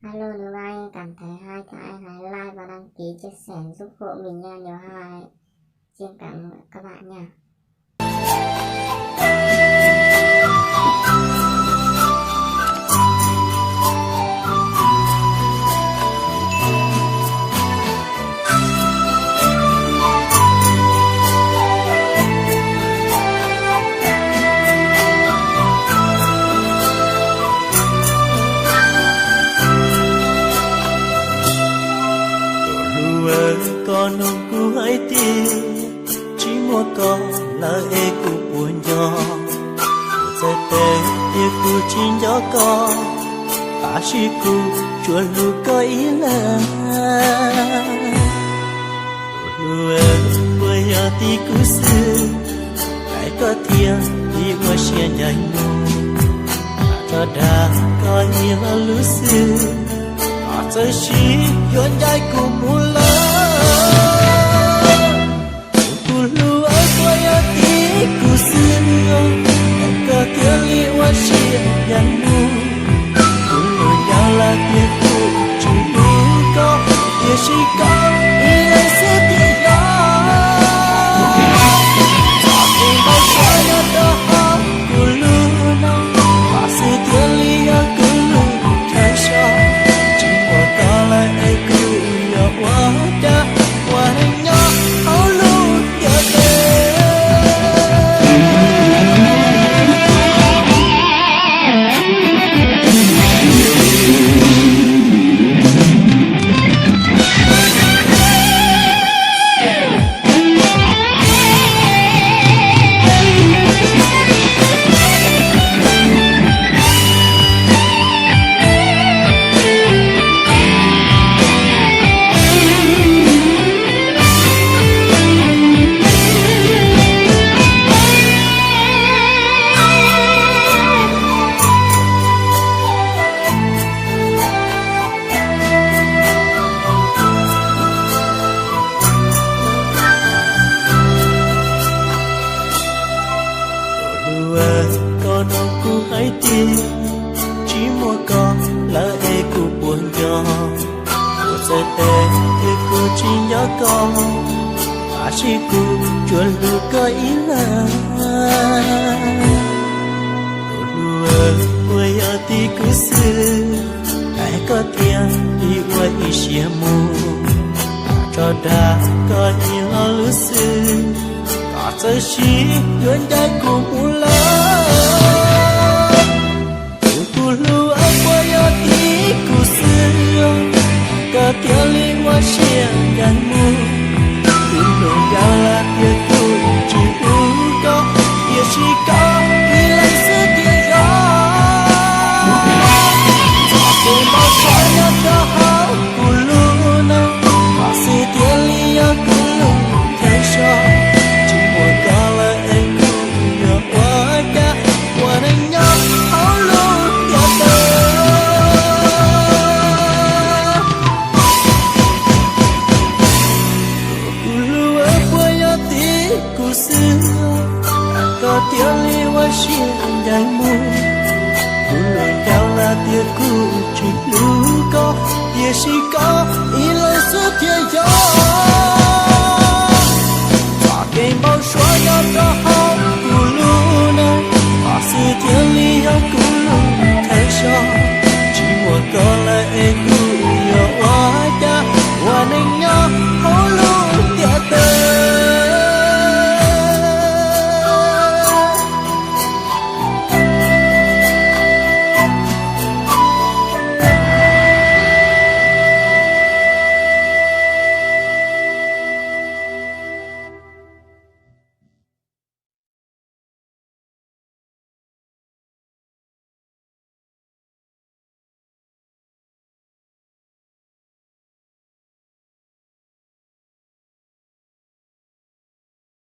Alo, nếu ai cảm thấy hay thì hãy like và đăng ký, chia sẻ giúp Hậu Bình Nha nhiều hai. Xin cảm ơn các bạn nha. Tus hlub, koj nug kuv hais tias, tsis muaj koj lawm es kuv puas nco. Kuv txhais tes tias kuv tsis nco koj, tab sis kuv tsuas hlub koj ib leeg. Tus hlub, puas yog tim kuv xwb es koj thiaj li ua siab ncaim mus? Rau dag koj ib lo lus xwb, koj txawm sim yuav ncaim kuv mus lawm. Tus hlub, puas yog tim kuv xwb es koj thiaj li ua siab ncaim mus? Kuv luag yog lawm tias kuv tsis hlub koj, tiam sis koj ib leeg xwb thiaj yog. Txoj kev npau suav nyob rau hauv kuv lub neej, koj xwb thiaj li yog kuv lub chaw so. Tsis muaj koj lawm es kuv yuav ua cas ua neej nyob hauv lub ntiaj teb. Tus hlub, koj nug kuv hais tias, tsis muaj koj lawm es kuv puas nco? Kuv txhais tes tias kuv tsis nco koj, tab sis kuv tsuas hlub koj ib leeg. Tus hlub, puas yog tim kuv xwb es koj thiaj li ua ib siab mus? Rau dag koj ib lo lus xwb, koj txawm sim yuav ncaim kuv mus lawm. Tus hlub, puas yog tim kuv xwb koj thiaj li ua siab ncaim mus? Kuv luag yog lawm tias kuv tsis hlub koj, tiam sis koj ib leeg xwb thiaj yog. Txoj kev npau suav nyob rau hauv kuv lub neej, koj xwb thiaj li yog kuv lub chaw so. Tsis muaj koj lawm es kuv yuav ua cas ua neej nyob hauv lub ntiaj teb. Tus hlub, puas yog tim kuv xwb koj thiaj li ua siab ncaim mus? Kuv luag yog lawm tias kuv tsis hlub koj, tiam sis koj